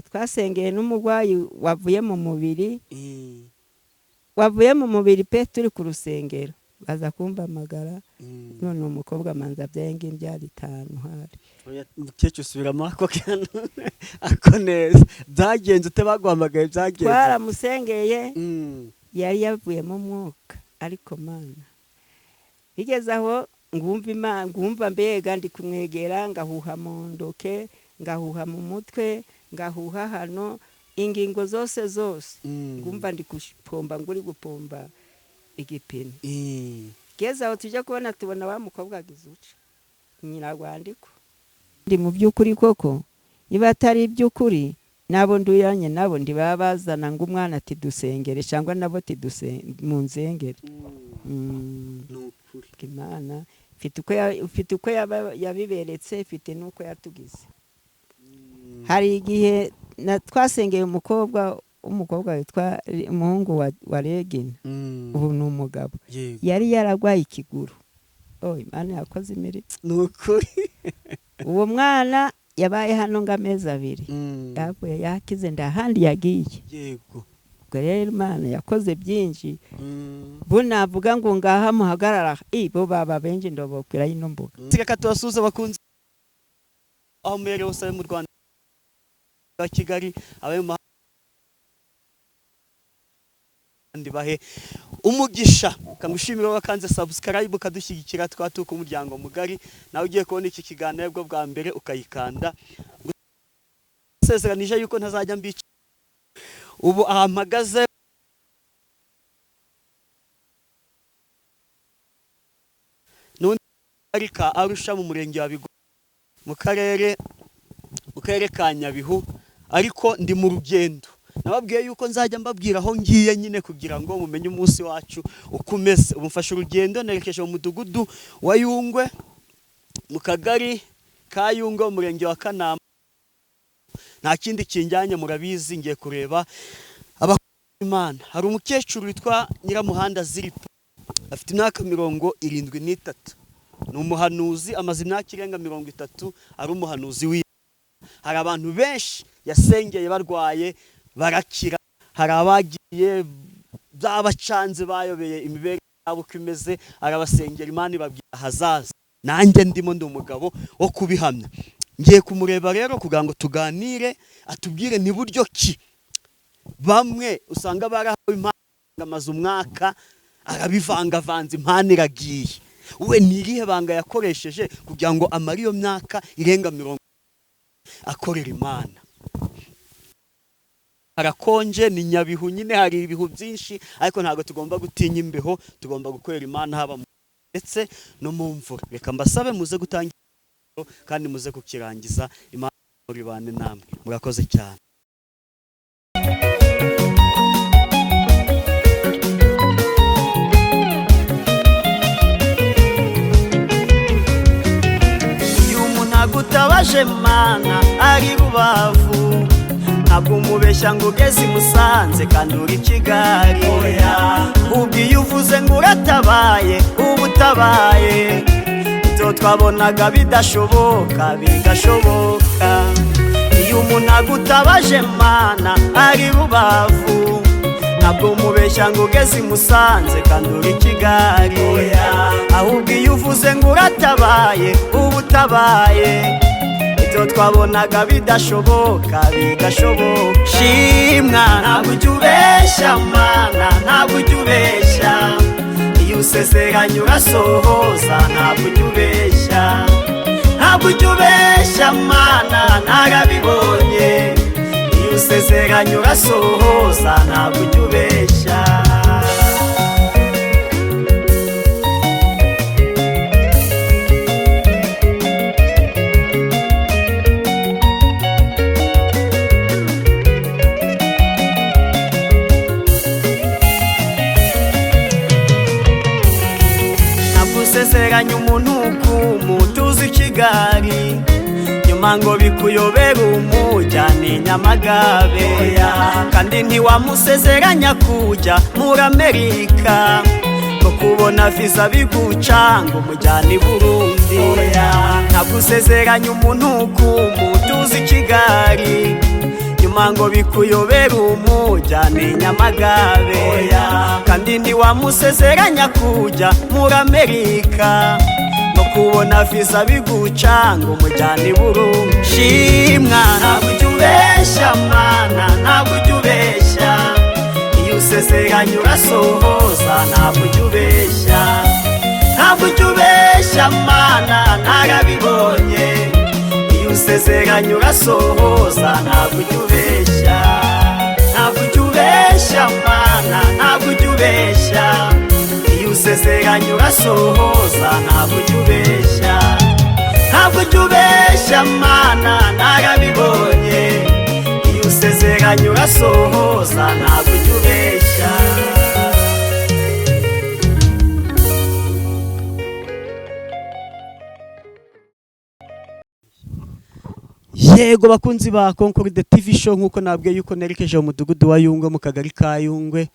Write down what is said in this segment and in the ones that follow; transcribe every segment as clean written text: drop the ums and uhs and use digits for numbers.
Twasengeye n'umurwayi wavuye mu mubiri, wavuye mu mubiri pe, turi ku rusengero baza kumpamagara. None umukobwa amanza abyaye ng'imbyaro 5 hari. Mukecuru, usubiramo ako kantu ako neza. Byagenze ute? Baguhamagaye, byagenze? Twaramusengeye, yari yavuyemo umwuka, ariko Mana, bigeze aho ngumva Imana, ngumva mbega ndi kumwegera, ngahuha mu ndoke, ngahuha mu mutwe, ngahuha hano, ingingo zose zose, ngumva ndi gupomba, nguri gupomba igipine. Geze aho tujya kubona, tubona wa mukobwa agize uca nyirarwandiko. Ndi mu by'ukuri koko, niba atari iby'ukuri, nabo nduyanye nabo ndibaba bazana ngo umwana ati dusengere, cyangwa nabo ati mu nzengere. Ni ukuri. Imana ifite uko yabiberetse, ifite n'uko yatugize. Hari igihe twasengeye umukobwa witwa umuhungu wa Regina, ubu ni umugabo, yari yaragwaye ikiguru. Oh, Imana yakoze imirimo. Ni ukuri. Uwo mwana yabaye hano ng'amezi 2, yavuye yakize, ndahandi yagiye. Ubwo rero Imana yakoze byinshi. Bo navuga ngo ngaha muhagarara, bo baba benshi ndobokwira ino mbuga. Reka tubasuhuze abakunzi aho muherereye hose mu Rwanda wa Kigali, abari mu mahanga, bahe umugisha. Kamushimira wakanze subscribe ukadushyigikira, twatuka umuryango mugari. Nawe ugiye kubona iki kiganiro bwo bwa mbere ukayikanda. Sezeranije yuko ntazajya mbica. Ubu ahampagaze n'undi ari ka Arusha mu murenge wa Bigo, mu karere ka Nyabihu, ariko ndi mu rugendo. Nababwiye yuko nzajya mbabwira aho ngiye nyine kugira ngo mumenye umunsi wacu uko umeze. Ubu mfashe urugendo nerekeje mu mudugudu wa Yungwe, mu kagari ka Yungwe, mu murenge wa Kanama. Nta kindi kinjyanye, murabizi, ngiye kureba Imana. Hari umukecuru witwa Nyiramuhanda Ziripa, afite imyaka 73, ni umuhanuzi, amaze imyaka irenga 30 ari umuhanuzi w'Imana. Hari abantu benshi yasengeye barwaye barakira, hari abagiye byabacanze bayobeye imibereho yabo uko imeze, arabasengera Imana ibabwira ahazaza. Nanjye ndimo, ndi umugabo wo kubihamya. Ngiye kumureba rero kugira ngo tuganire, atubwire ni buryo ki bamwe usanga barahawe impano, amaze umwaka arabivangavanze, impano iragiye. We ni irihe banga yakoresheje kugira ngo amare iyo myaka irenga 40 akorera Imana? Harakonje, ni Nyabihu nyine, hari ibihu byinshi, ariko ntabwo tugomba gutinya imbeho, tugomba gukorera Imana haba ndetse no mu mvura. Reka mbasabe muze gutangira kandi muze kukirangiza. Imana ibane namwe, murakoze cyane. Iyo umuntu agutabaje Mana ari Rubavu, ntabwo umubeshya ngo ugeze i Musanze kandi uri Kigali. Ubwo iyo uvuze ngo uratabaye, uba utabaye. Ibyo twabonaga bidashoboka bigashoboka. Iyo umuntu agutabaje Mana ari Rubavu, ntabwo umubeshya ngo ugeze i Musanze kandi uri Kigali. Ahubwo iyo uvuze ngo uratabaye, uba utabaye. Ibyo twabonaga bidashoboka bigashoboka. Shimwa, ntabwo ujya ubeshya Mana, ntabwo ujya ubeshya. Iyo usezeranye urasohoza, ntabwo ujya ubeshya. Ntabwo ujya ubeshya Mana, narabibonye. Iyo usezeranye urasohoza, ntabwo ujya ubeshya. Ntabwo usezeranye umuntu ukumutuza i Kigali, nyuma ngo bikuyobere umujyane i Nyamagabe. Kandi ntiwamusezeranya kujya muri Amerika, ngo kubona visa biguca ngo umujyane i Burundi. Ntabwo usezeranya umuntu ukumutuza i Kigali, Bituma ngo bikuyobere umujyane Nyamagabe, kandi ntiwamusezeranya kujya muri Amerika, no kubona visa biguca ngo umujyane i Burundi. Shimwa ntabwo ujya ubeshya mana, ntabwo ujya ubeshya, iyo usezeranye urasohoza, ntabwo ujya ubeshya, ntabwo ujya ubeshya mana, narabibonye, iyo usezeranye urasohoza, ntabwo ujya ubeshya, ntabwo ujya ubeshya mana, ntabwo ujya ubeshya, iyo usezeranye urasohoza, ntabwo ujya ubeshya, ntabwo ujya ubeshya mana, narabibonye, iyo usezeranye urasohoza, ntabwo ujya ubeshya. Yego bakunzi ba Concorde TV show, nkuko nabwiye yuko nerekeje mu mudugudu wa Yungwe mu kagari ka Yungwe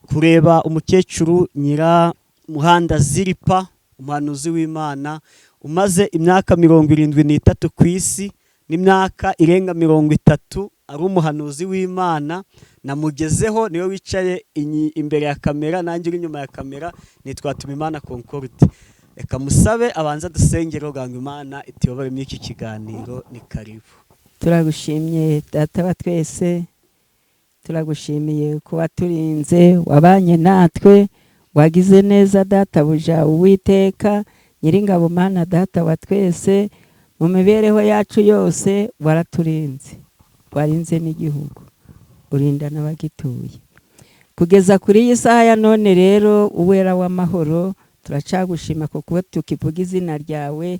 kureba umukecuru Nyira Muhanda Ziripa, umuhanuzi w'Imana umaze imyaka 73 ku isi n'imyaka irenga 30 ari umuhanuzi w'Imana. Namugezeho, niwe wicaye imbere ya kamera, nanjye uri inyuma ya kamera, nitwa Tumimana Concorde. Reka musabe abanza dusengere kugira ngo Imana ituyobore muri iki kiganiro. Ni karibu. Turagushimye data wa twese, turagushimiye kuba turinze, wabanye natwe, wagize neza databuja Uwiteka Nyiringabo Mana data wa twese, mu mibereho yacu yose waraturinze, warinze n'igihugu, urinda n'abagituye kugeza kuri iyi saha ya none. Rero Uwera w'amahoro, turacagushima kuko tukivuga izina ryawe,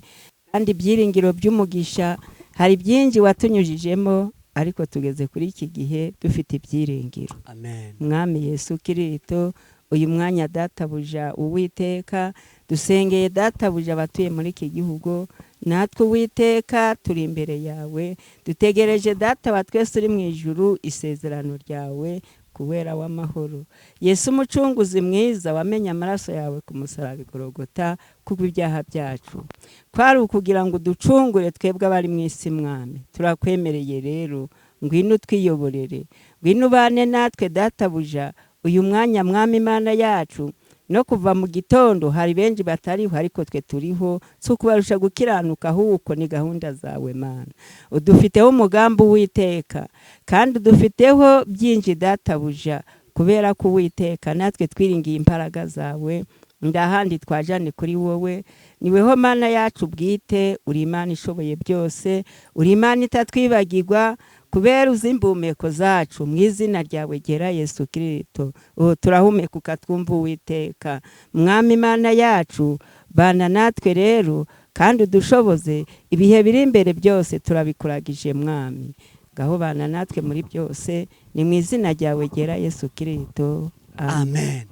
kandi ibyiringiro by'umugisha hari byinshi watunyujijemo, ariko tugeze kuri iki gihe dufite ibyiringiro. Amen. Mwami Yesu Kirito, uyu mwanya databuja Uwiteka dusengeye databuja abatuye muri iki gihugu, natwe Uwiteka turi imbere yawe, dutegereje data wa twese uri mu ijuru isezerano ryawe kubera w'amahoro. Yesu umucunguzi mwiza, wamenye amaraso yawe ku musaraba i Golgotha kubw'ibyaha byacu, kwari ukugira ngo uducungure twebwe abari mu isi. Mwami turakwemereye rero, ngwino utwiyoborere, ngwino ubane natwe databuja uyu mwanya. Mwami Imana yacu, no kuva mu gitondo hari benshi batariho, ariko twe turiho, si ukubarusha gukiranuka, ahubwo ni gahunda zawe Mana. Udufiteho umugambi Uwiteka, kandi udufiteho byinshi databuja, kubera ko Uwiteka natwe twiringiye imbaraga zawe, ndahandi twajane kuri wowe. Niweho Mana yacu bwite, uri Imana ishoboye byose, uri Imana itatwibagirwa, kubera uzi imbumeko zacu. Mu izina ryawe gera Yesu Kirito, ubu turahumeka ukatwumva Uwiteka. Mwami Imana yacu, bana natwe rero kandi udushoboze ibihe biri imbere byose, turabikuragije Mwami. Ngaho bana natwe muri byose, ni mu izina ryawe gera Yesu Kirito, amen.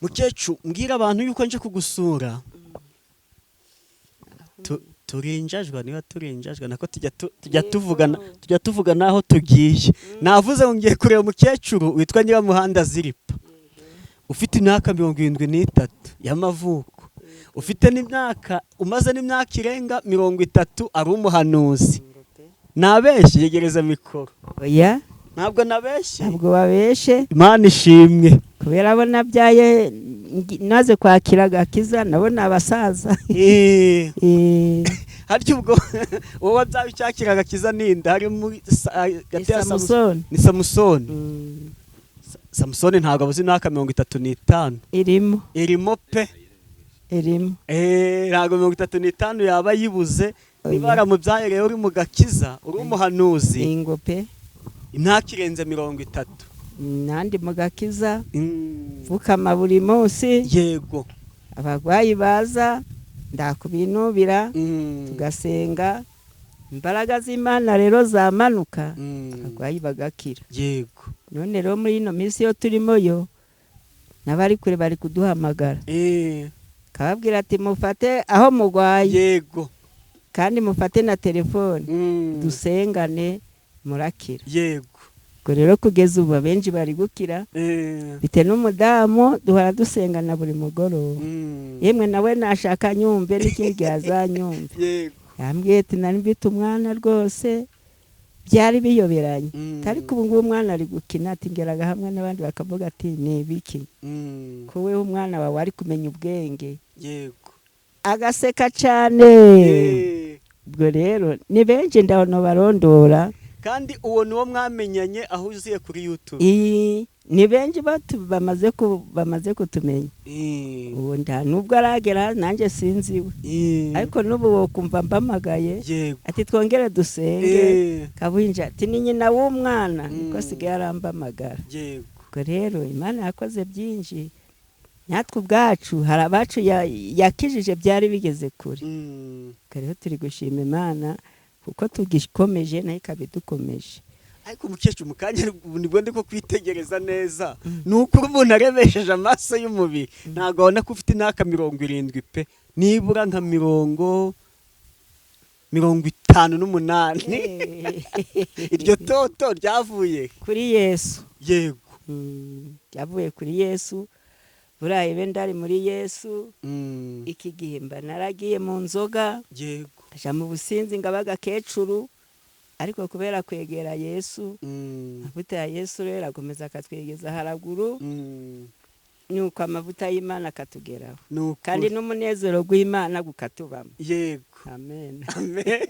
Mukecuru, mbwira abantu yuko nje kugusura. Turinjajwa, niba turinjajwa nako tujya tuvugana, tujya tuvugana aho tugiye. Navuze ngo ngiye kureba umukecuru witwa Nyiramuhanda Ziripa, ufite imyaka 73 y'amavuko, ufite n'imyaka, umaze n'imyaka irenga 30 ari umuhanuzi. Nabeshye? Yegereza mikoro. Oya. Ntabwo nabeshye. Ntabwo wabeshe. Imana ishimwe. Kubera abo nabyaye naze kwakira agakiza, nabo ni abasaza. Harya ubwo wowe wabyaye ucyakira agakiza ninda hari muri hagati ya Samusoni. Ni Samusoni. Samusoni ntabwo abuze imyaka 35. Irimo. Irimo pe. Irimo. Ntabwo 35 yaba yibuze. Oya. Niba waramubyaye rero uri mu gakiza, uri umuhanuzi, Ingo pe. imyaka irenze 30. Nandi mu gakiza, mfukama buri munsi. Yego. Abarwayi baza ndakubinubira, tugasenga, imbaraga z'Imana rero zamanuka, abarwayi bagakira. Yego. None rero muri ino minsi yo turimo yo, n'abari kure bari kuduhamagara, kababwira ati mufate aho murwaye, Yego. kandi mufate na telefone, dusengane murakira. Yego. Ubwo rero kugeza ubu abenshi bari gukira. Bitewe n'umudamu duhora dusengana buri mugoroba. Yemwe nawe nashaka nyumve n'ikindi gihe azanyumve. Yego. Yambwiye ati nari mfite umwana rwose, Byari biyoberanye. Ariko ubu ngubu umwana ari gukina, ati ngeraga hamwe n'abandi bakavuga ati ni ibiki? Ko wewe umwana wawe ari kumenya ubwenge. Yego. Agaseka cyane. Ubwo rero ni benshi ndabona barondora. Kandi uwo ni wo mwamenyanye aho uziye kuri YouTube? Ni benshi bamaze kutumenya. Ubu nta nubwo aragera, nanjye sinzi iwe. Ariko n'ubu wokumva mbamagaye. Yego. Ati twongere dusenge. Kabuhinja ati ni nyina w'umwana, niko asigaye arambamagara. Yego. Ubwo rero Imana yakoze byinshi, natwe ubwacu hari abacu yakijije byari bigeze kure. Ubwo rero turi gushima Imana kuko tugikomeje, nayo ikaba idukomeje. Ariko umukecuru, mu kanya nibwo ndi ko kwitegereza neza, ni ukuri umuntu arebesheje amaso y'umubiri ntabwo abona ko ufite imyaka 70 pe, nibura nka 58. Iryo toto ryavuye kuri Yesu. Yego. Ryavuye kuri Yesu. Buriya ibe ndari muri Yesu, iki gihe mba naragiye mu nzoga. Yego. Nkaja mu businzi, ngaba agakecuru, ariko kubera kwegera Yesu, amavuta ya Yesu rero akomeza akatwegeza haraguru, nuko amavuta y'Imana akatugeraho. Ni ukuri. Kandi n'umunezero w'Imana gukatubamo. Yego. Amen. Amen.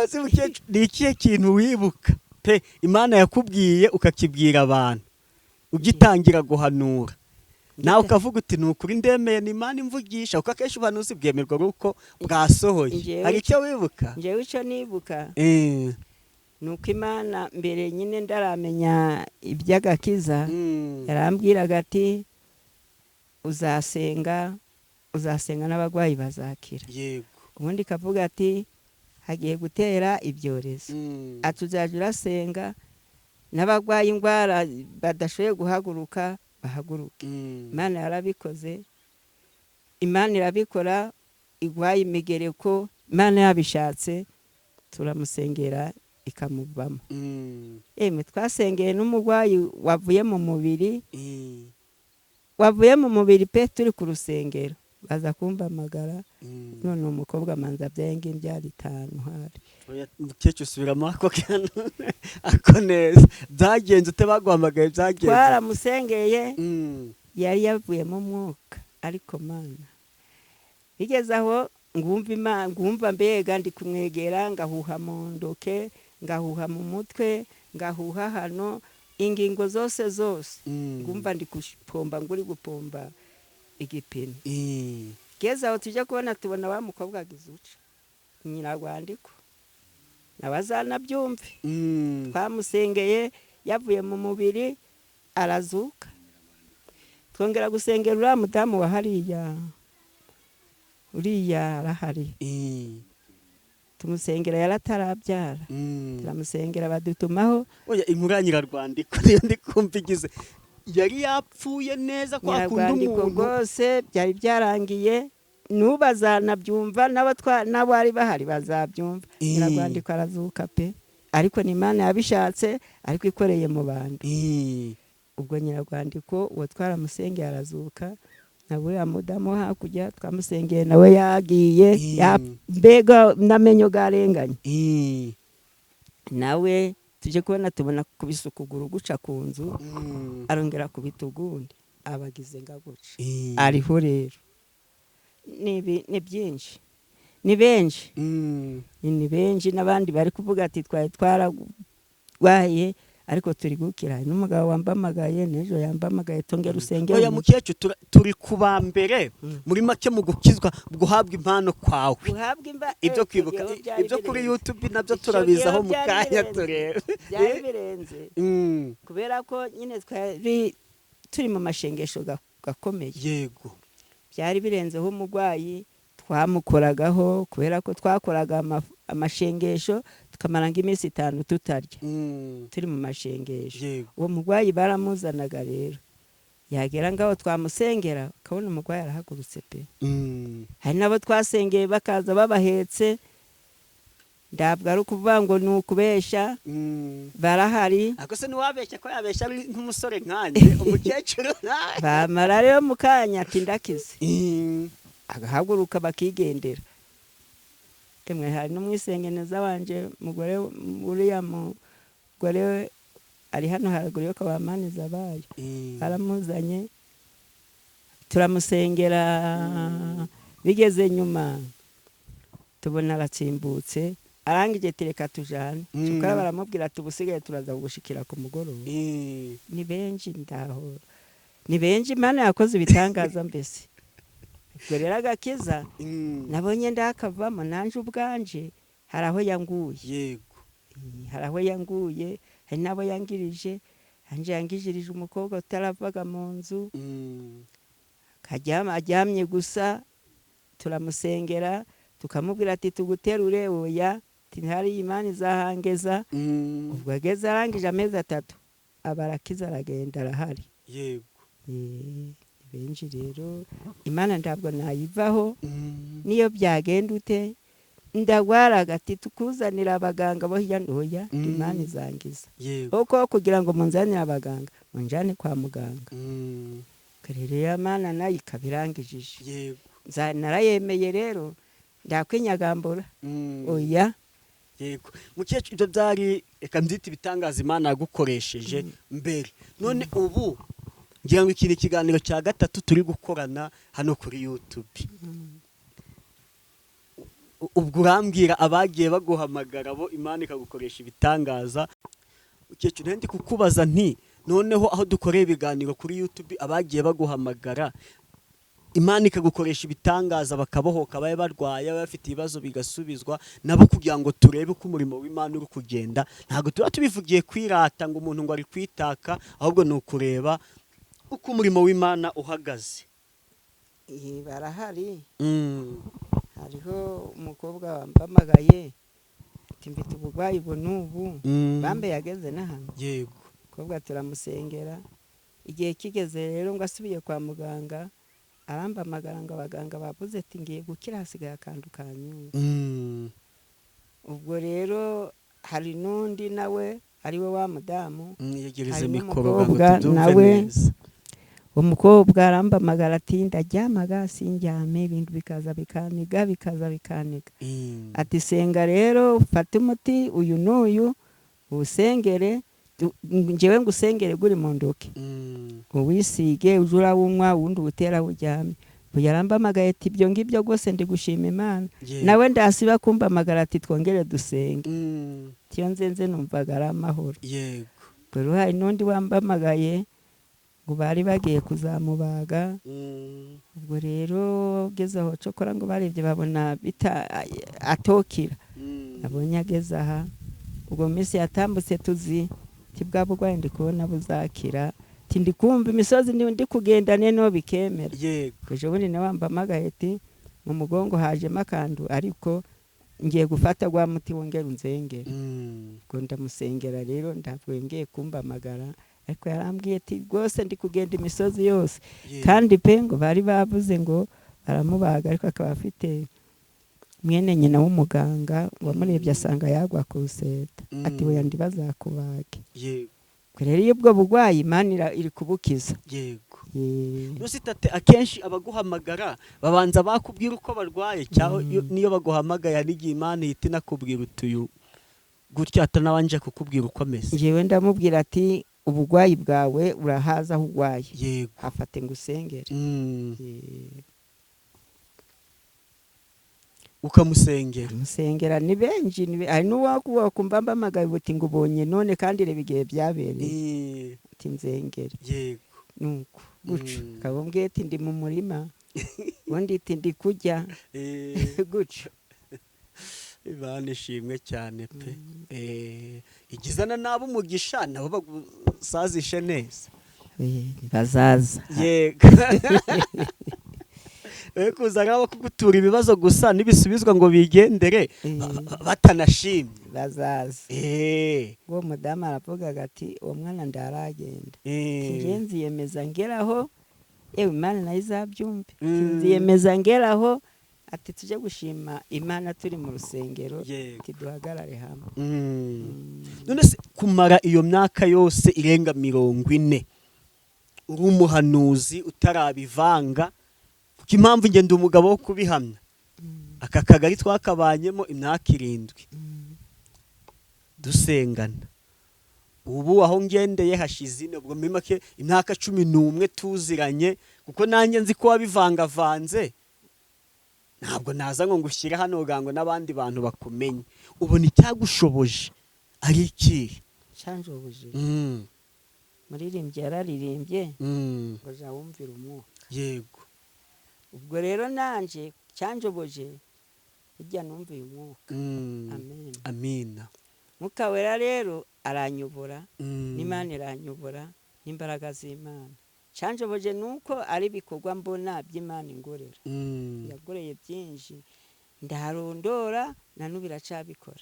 Ese mukecuru, ni ikihe kintu wibuka pe Imana yakubwiye ukakibwira abantu ugitangira guhanura, nawe ukavuga uti ni ukuri ndemeye, ni Imana imvugisha? Kuko akenshi ubuhanuzi bwemerwa ari uko bwasohoye. Hari icyo wibuka? Njyewe icyo nibuka ni uko Imana mbere nyine ndaramenya iby'agakiza, yarambwiraga ati uzasenga, uzasenga n'abarwayi bazakira. Yego. Ubundi ikavuga ati hagiye gutera ibyorezo, ati uzajya urasenga n'abarwaye indwara badashoboye guhaguruka bahaguruke. Imana yarabikoze, Imana irabikora, iguhaye imigereko, Imana yabishatse turamusengera ikamuvamo. Emwe, twasengeye n'umurwayi wavuye mu mubiri, wavuye mu mubiri pe, turi ku rusengero baza kumpamagara. None umukobwa amanza abyaye ng'imbyaro 5 hari. Oya, mukecuru, subiramo ako kantu ako neza. Byagenze ute? Baguhamagaye, byagenze? Twaramusengeye, yari yavuyemo umwuka, ariko Mana, bigeze aho ngumva Imana, ngumva mbega ndi kumwegera, ngahuha mu ndoke, ngahuha mu mutwe, ngahuha hano, ingingo zose zose. Ngumva ndi gupomba, nguri gupomba igipine. Geze aho tujya kubona, tubona wa mukobwa agize uca nyirarwandiko, nawe azanabyumve. Twamusengeye yavuye mu mubiri arazuka. Twongera gusengera uriya mudamu wa hariya, uriya arahari. Tumusengera yaratarabyara. Turamusengera badutumaho. Oya, inkuru ya nyirarwandiko niyo ndi kumva igize, yari yapfuye neza kwa kundi Nyirarwandiko umuntu rwose byari byarangiye, n'ubu bazanabyumva, n'abo bari bahari bazabyumva. Nyirarwandiko arazuka pe, ariko ni Imana yabishatse, ariko ikoreye mu bantu. Ubwo nyirarwandiko uwo twaramusengeye arazuka, na uriya mudamu wo hakurya twamusengeye nawe yagiye, mbega n'amenyo garenganye. Nawe tuje kubona, tubona kubisa ukuguru guca ku nzu, arongera kubita ugundi, abagize nga guca. Ariho rero ni byinshi, ni benshi. Ni benshi n'abandi bari kuvuga ati twari twararwaye ariko turi gukira. Hari n'umugabo wambamagaye n'ejo yambamagaye, tongera usengere. Oya, mukecuru, turi kuba mbere muri make mu gukizwa, guhabwa impano kwawe. Guhabwa Ibyo icyo kwibuka gihe byari ibyo kuri birenze. YouTube nabyo Icyo turabizaho gihe mu byari kanya birenze. turebe. Byari birenze. Kubera ko nyine twari turi mu mashengesho gakomeye. Yego. Byari birenzeho, umurwayi twamukoragaho, kubera ko twakoraga amashengesho tukamara nk'iminsi 5 tutarya, turi mu mashengesho. Yego. Uwo murwayi baramuzanaga rero, yagera ngaho twamusengera ukabona umurwayi arahagurutse pe. Hari n'abo twasengeye bakaza babahetse, ntabwo ari ukuvuga ngo ni ukubesha. Barahari. Ariko se ntiwabeshya ko yabeshya ari nk'umusore nkanjye, umukecuru nkawe? Bamara rero mu kanya ati ndakize, agahaguruka bakigendera. Emwe hari n'umwisengeneza wanje mugore, uriya mugore ari hano haruguru yo kwa Manizabayo, baramuzanye turamusengera. Bigeze nyuma tubona aratsimbutse, arangije tereka tujane. Cyokora baramubwira ati ubusigaye turaza kugushikira ku mugoroba. Ni benshi, ndaho ni benshi, Imana yakoze ibitangaza mbese. Ubwo rero agakiza nabonye ndakavamo nanje ubwanje, hari aho yanguye. Hari aho yanguye, hari n'abo yangirije. Anje yangijirije umukobwa utaravaga mu nzu, akaryama aryamye gusa, turamusengera, tukamubwira ati tuguterure, oya, ati ntihari Imana izahangeza. Ubwo ageze arangije amezi 3 aba arakiza, aragenda, arahari. Ni benshi rero, Imana ntabwo nayivaho. Niyo byagenda ute, ndagwaraga ati tukuzanira abaganga bo hirya no hino, Imana izangiza. Kuko kugira ngo munzanire abaganga, munjane kwa muganga. Rero ya Mana nayo ikaba irangijije. Narayemeye rero, ndakwinyagambura. Oya. Yego mukecuru, ibyo byari reka mbyite ibitangaza Imana yagukoresheje mbere. None ubu ngira ngo iki ni ikiganiro cya 3 turi gukorana hano kuri YouTube. Ubwo urambwira abagiye baguhamagara bo Imana ikagukoresha ibitangaza. Mukecuru, ndi kukubaza nti noneho aho dukoreye ibiganiro kuri YouTube, abagiye baguhamagara Imana ikagukoresha ibitangaza bakabohoka, babe barwaye, babe bafite ibibazo bigasubizwa nabo, kugira ngo turebe uko umurimo w'Imana uri kugenda. Ntabwo tuba tubivugiye kwirata ngo umuntu ngo ari kwitaka, ahubwo ni ukureba uko umurimo w'Imana uhagaze. Barahari. Hariho umukobwa wampamagaye ati mfite uburwayi ubu n'ubu, bambe yageze n'ahantu. Umukobwa turamusengera, igihe kigeze rero ngo asubiye kwa muganga, arambamagara ngo abaganga bavuze ati ngiye gukira, hasigaye akantu kanyuma. Ubwo rero hari n'undi nawe ariwe wa mudamu, Yegereze hari mikoro ngo n'umukobwa tubyumve nawe. neza. Umukobwa arambamagara ati ndaryamaga sindyame, ibintu bikaza bikaniga, bikaza bikaniga. Ati senga rero, ufate umuti uyu n'uyu usengere, njyewe ngusengere guri mu ndoke, uwisige uje urawunywa, uwundi uwutera aho uryamye. Ubu yarambamagaye ati ibyo ngibyo rwose ndi gushima Imana. Nawe ndasiba kumpamagara ati twongere dusenge. Tiyo nzenze numvaga ari amahoro. Rero hari n'undi wambamagaye ngo bari bagiye kuzamubaga. Ubwo rero ugeze aho cokora ngo barebye babona bita atokira. Nabonye ageze aha, ubwo mu minsi yatambutse tuzi ti bwa burwayi ndi kubona buzakira, ti ndi kumva imisozi ndi kugenda no bikemera. Ejo bundi nawe wambamagaye ati mu mugongo hajemo akantu, ariko ngiye gufata gwa muti wongera unzengere. Ubwo ndamusengera rero, ntabwo yongeye kumpamagara, ariko yarambwiye ati rwose ndi kugenda imisozi yose. Kandi pe ngo bari bavuze ngo baramubaga, ariko akaba afite mwene nyina w'umuganga wamurebye asanga yagwa ku ruseta. Ati oya ndibazakubage. Rero iyo ubwo burwayi Imana iri kubukiza. Tate, akenshi abaguhamagara babanza bakubwira uko barwaye, cyangwa niyo baguhamagaye n'igihe Imana ihita inakubwira utuyu gutya atanabanje kukubwira uko ameze? Njyewe ndamubwira ati uburwayi bwawe urahaza aho urwaye, hafate ngusengere. Ukamusengera. Musengera ni benshi, hari n'uwakumva mbamagaye uti ngo ubonye none kandi reba igihe byabereye, ati nzengere. Nuko guca akababwiye ati ndi mu murima, ubundi ati ndi kurya guca. Imana ishimwe cyane pe. Igizana nabo umugisha, nabo bagusazishe neza. Bazaza. Yego. Kuza nk'abo kugutura ibibazo gusa n'ibisubizwa ngo bigendere batanashimye. Bazaza. Uwo mudamu aravugaga ati uwo mwana ndaragenda. Njye nziyemeza ngeraho, yewe Imana nayo izabyumve. Nziyemeza ngeraho, ati tujye gushima Imana turi mu rusengero, ati duhagarare hamwe. None se kumara iyo myaka yose irenga 40 uri umuhanuzi utarabivanga, kuko impamvu ngenda umugabo wo kubihamya. Aka kagari twakabanyemo imyaka 7 dusengana. Ubu aho ngendeye hashize ine, ubwo muri make imyaka 11 tuziranye, kuko nanjye nzi ko wabivangavanze. Ntabwo naza ngo ngushyire hano ngo n'abandi bantu bakumenye. Ubona icyagushoboje ari ikihe? Cyanjobuje, muririmbyi yararirimbye ngo jya wumvira umwuka. Ubwo rero nanje cyanjoboje burya numviye umwuka. Amen. Amina. Mwuka Wera rero aranyobora, n'Imana iranyobora, n'imbaraga z'Imana. Cyanjoboje nuko ari ibikorwa mbona by'Imana ingorera. Yagoreye byinshi ndarondora, na n'ubu iracabikora.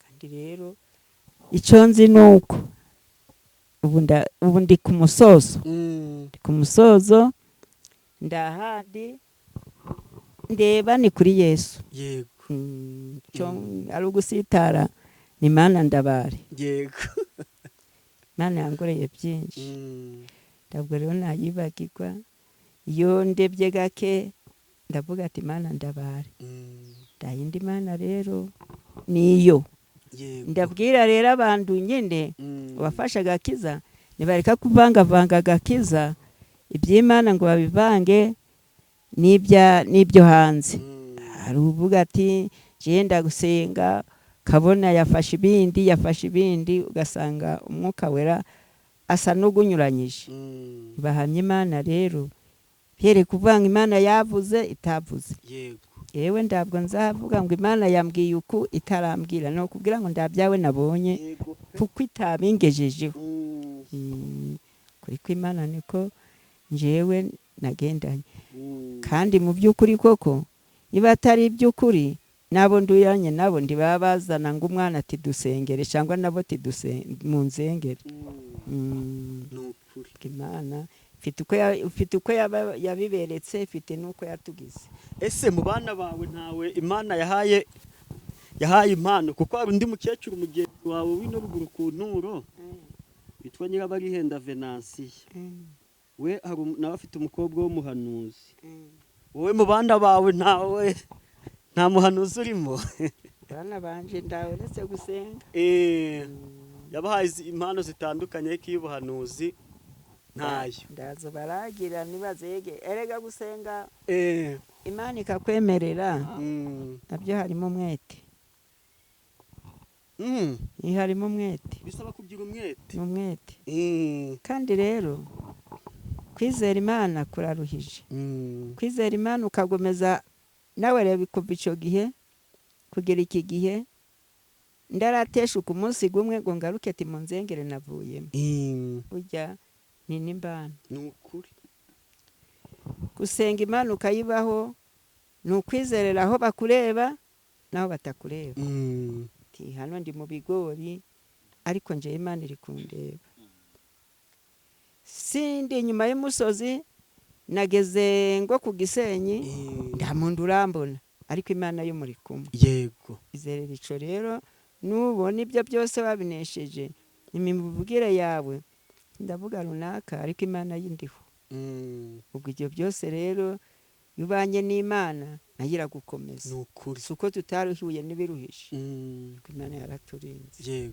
Kandi rero icyo nzi ni uko ubu ndi ku musozo. Ndi ku musozo, ndahandi ndeba ni kuri Yesu. Cyo ari ugusitara ni Mana ndabare. Imana yangoreye byinshi. Ntabwo rero nayibagirwa. Iyo ndebye gake ndavuga ati Mana ndabare. Ndayindi Mana rero niyo. Ndabwira rero abantu nyine wafashe agakiza, nibareka kuvangavanga agakiza iby'Imana ngo babivange n'ibyo hanze. Hari uvuga ati genda gusenga, kabona yafashe ibindi, yafashe ibindi, ugasanga Umwuka Wera asa n'ugunyuranyije. Bahamya Imana rero here kuvanga Imana yavuze itavuze. Yewe ntabwo nzavuga ngo Imana yambwiye uku itarambwira, no kubwira ngo ndabyawe nabonye kuko itabingejejeho. Kuri kw'Imana niko njyewe nagendanye. Kandi mu by'ukuri koko niba atari iby'ukuri, nabo nduyanye nabo ndibaba bazana ngo umwana ati dusengere, cyangwa nabo ati munzengere. Imana ifite uko yabiberetse, ifite n'uko yatugize. Ese mu bana bawe ntawe Imana yahaye impano? Kuko hari undi mukecuru mugenzi wawe w'ino ruguru ku nturo witwa Nyirabarihenda Venansiya, we nawe afite umukobwa w'umuhanuzi. Wowe mu bana bawe ntawe, nta muhanuzi urimo? Bana banje ndawe uretse gusenga. Yabahaye impano zitandukanye, ariko iy'ubuhanuzi ntayo. Ndazo baragira nibazege. Erega gusenga Imana ikakwemerera, nabyo harimo umwete. Ni harimo umwete. Bisaba kugira umwete. Ni umwete. Kandi rero kwizera Imana kuraruhije. Kwizera Imana ukagomeza nawe reba kuva icyo gihe kugera iki gihe, ndarateshuka umunsi gumwe ngo ngaruke ati munzengere navuyemo. Burya ni n'imbana. Ni ukuri. Gusenga Imana ukayibaho ni ukwizerera aho bakureba naho batakureba. Ati hano ndi mu bigori ariko nje Imana iri kundeba. Sindi inyuma y'umusozi nageze ngo ku Gisenyi, nta muntu urambona, ariko Imana yo muri kumwe. Izerera ico rero, nubona ibyo byose wabinesheje, imivugire yawe ndavuga runaka, ariko Imana yindiho. Ubwo ibyo byose rero iyo ubanye n'Imana nayo iragukomeza. Ni ukuri. Si uko tutaruhuye n'ibiruhije. Ariko Imana yaraturinze.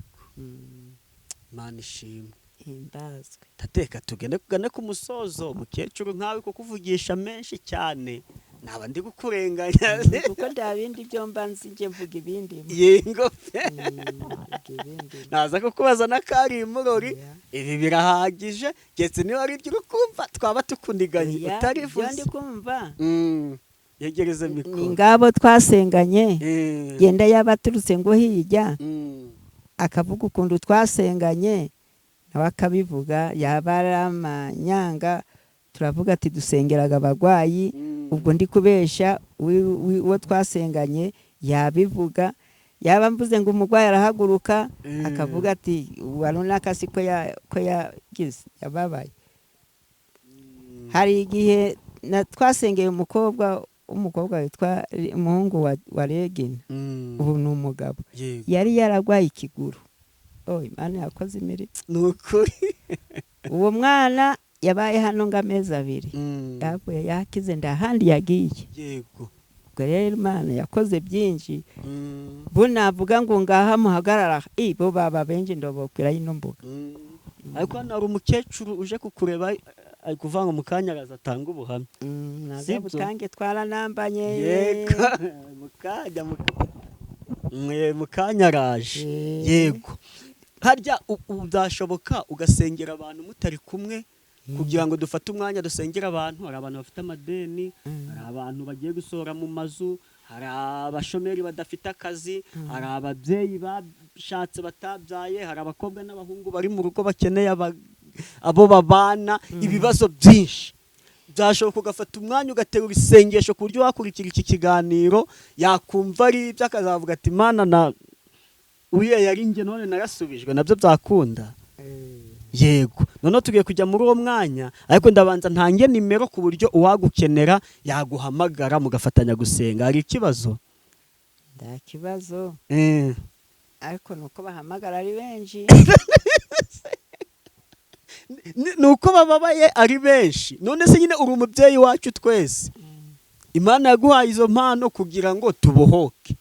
Imana ishimwe. Himbazwe. Tateka tugende kugane ku musozo. Mukecuru nkawe kukuvugisha menshi cyane naba ndi kukurenganya. Kuko nta bindi byo mba nzi, njye mvuga ibindi. Yego. Mvuga ibindi. Naza kukubaza n'akari imurori. Ibi birahagije, keretse niba ari ibyo uri kumva twaba tukuniganye utarivuze. Ibyo ndi kumva. Yegereze mikoro. Ni ngabo twasenganye. Genda yabaturutse ngo hirya. Akavuga ukuntu twasenganye, nawe akabivuga, yaba ari amanyanga turavuga ati dusengeraga abagwayi. Ubwo ndi kubesha uwo twasenganye yabivuga, yaba mvuze ngo umugwayi arahaguruka, akavuga ati wa runaka si ko yagize yababaye. Hari igihe twasengeye umukobwa witwa umuhungu wa Regina, ubu ni umugabo, yari yaragwaye ikiguru. Oh, Imana yakoze imirimo. Ni ukuri. Uwo mwana yabaye hano ngo amezi 2. Yavuye yakize ndahandi yagiye. Ubwo rero Imana yakoze byinshi. Bo navuga ngo ngaha muhagarara, bo baba benshi ndobokwira ino mbuga. Ariko hano hari umukecuru uje kukureba, ari kuvanga mu kanya araza atanga ubuhamya. Naza butange, twaranambanye. Yego, mu kanya araje. Yego, harya ubu byashoboka ugasengera abantu mutari kumwe, kugira ngo dufate umwanya dusengera abantu? Hari abantu bafite amadeni, hari abantu bagiye gusohora mu mazu, hari abashomeri badafite akazi, hari ababyeyi bashatse batabyaye, hari abakobwa n'abahungu bari mu rugo bakeneye abo babana, ibibazo byinshi. Byashoboka ugafata umwanya ugaterura isengesho ku buryo wakurikira iki kiganiro yakumva ari ibyo, akazavuga ati Imana na uriya yari njye none narasubijwe, nabyo byakunda? Yego, noneho tugiye kujya muri uwo mwanya, ariko ndabanza ntange nimero ku buryo uwagukenera yaguhamagara mugafatanya gusenga. Hari ikibazo? Nta kibazo. Ariko nuko bahamagara ari benshi. Ni uko bababaye ari benshi. None se nyine uri umubyeyi wacu twese, Imana yaguhaye izo mpano kugira ngo tubohoke.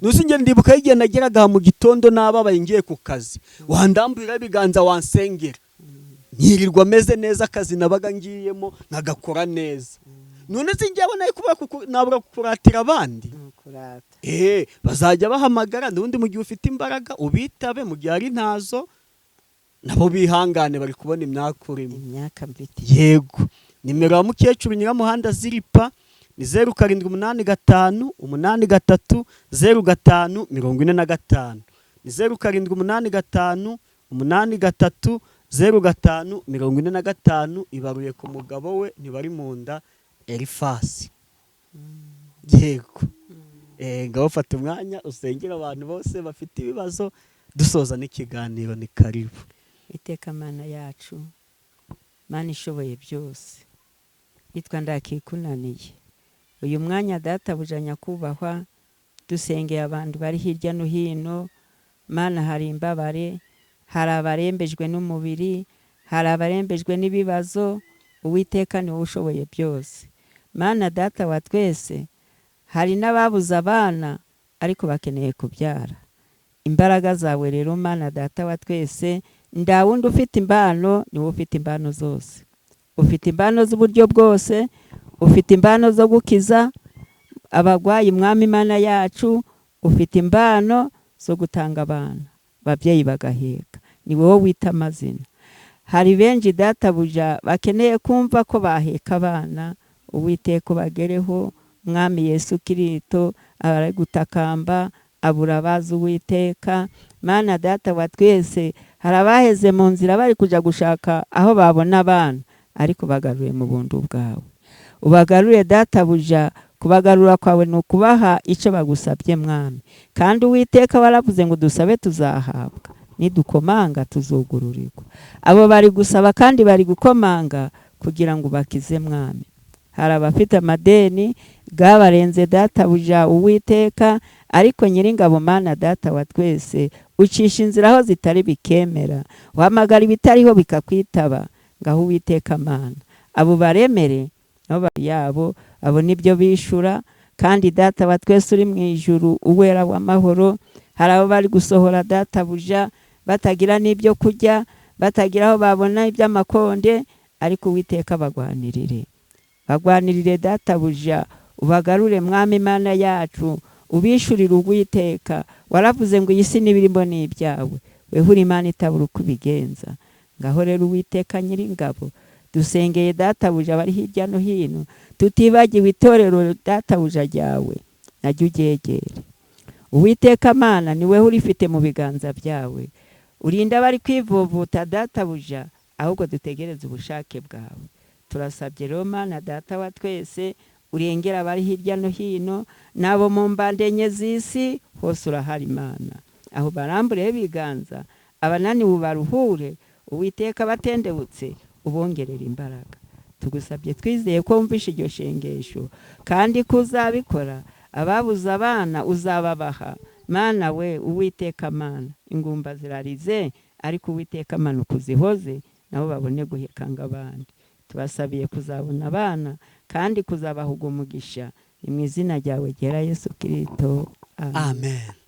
Nusi njye ndibuka igihe nageraga mu gitondo nababaye ngiye ku kazi, wandamburira ibiganza wansengera, nkirirwa meze neza, akazi nabaga ngiyemo nkagakora neza. None se njyewe nawe nabura kukuratira abandi? Bazajya bahamagara n'ubundi, mu gihe ufite imbaraga ubitabe, mu gihe ari ntazo nabo bihangane, bari kubona imyaka urimo. Imyaka mfite. Yego, nimero ya mukecuru Nyiramuhanda Ziripa ni 0785 83 05 45. Ni 0785 83 05 45. Ibaruye ku mugabo we ntibari mu nda Elifasi. Yego, ngaho fata umwanya usengera abantu bose bafite ibibazo, dusoza n'ikiganiro. Ni karibu. Iteka Mana yacu, Mana ishoboye byose, yitwa ndakikunaniye uyu mwanya, databuja nyakubahwa, dusengeye abantu bari hirya no hino. Mana, hari imbabare, hari abarembejwe n'umubiri, hari abarembejwe n'ibibazo. Uwiteka, ni wowe ushoboye byose. Mana data wa twese, hari n'ababuze abana ariko bakeneye kubyara. Imbaraga zawe rero, Mana data wa twese, nda wundi ufite imbano, ni wowe ufite imbano zose. Ufite imbano z'uburyo bwose, ufite imbano zo gukiza abagwayi. Mwami Imana yacu, ufite imbano zo gutanga abana, ababyeyi bagaheka. Ni wowe wita amazina. Hari benshi, databuja, bakeneye kumva ko baheka abana. Uwiteka, ubagereho. Mwami Yesu Kirito, abari gutakamba abura abazi. Uwiteka Mana data wa twese, hari abaheze mu nzira bari kujya gushaka aho babona abana, ariko bagaruye mu buntu bwawe, ubagarure databuja. Kubagarura kwawe ni ukubaha icyo bagusabye, Mwami. Kandi Uwiteka, waravuze ngo dusabe tuzahabwa, nidukomanga tuzugururirwa. Abo bari gusaba kandi bari gukomanga kugira ngo ubakize, Mwami. Hari abafite amadeni bwabarenze, databuja Uwiteka, ariko Nyiringabo Mana data wa twese, ucisha inzira aho zitari bikemera, uhamagara ibitariho bikakwitaba. Ngaho Uwiteka Mana, abo baremere nabo yabo abo nibyo bishura. Kandi data wa twese uri mu ijuru, uwera w'amahoro, hari abo bari gusohora, databuja, batagira n'ibyo kurya, batagira aho babona iby'amakonde, ariko Uwiteka bagwanirire, bagwanirire databuja, ubagarure. Mwami Imana yacu, ubishurire. Uwiteka, waravuze ngo iyi si n'ibirimo ni ibyawe, weho uri Imana itabura uko ubigenza. Ngaho rero Uwiteka Nyiringabo, dusengeye databuja abari hirya no hino, tutibagiwe itorero databuja ryawe, naryo uryegere. Uwiteka Mana, ni weho urifite mu biganza byawe. Urinda abari kwivuvuta, databuja, ahubwo dutegereze ubushake bwawe. Turasabye rero, Mana data wa twese, urengera abari hirya no hino n'abo mu mbande enye z'isi hose. Urahari Imana, aho barambureho ibiganza, abananiwe ubaruhure. Uwiteka, batendebutse ubongerera imbaraga. Tugusabye twizeye ko wumvishe iryo shengesho kandi ko uzabikora. Ababuze abana uzababaha, Mana we. Uwiteka Mana, ingumba zirarize, ariko Uwiteka Mana ukuzihoze, nabo babone guhekanga abandi. Tubasabiye kuzabona abana kandi kuzabaha umugisha. Ni mu izina ryawe ryera Yesu Kirisito, amen. Amen.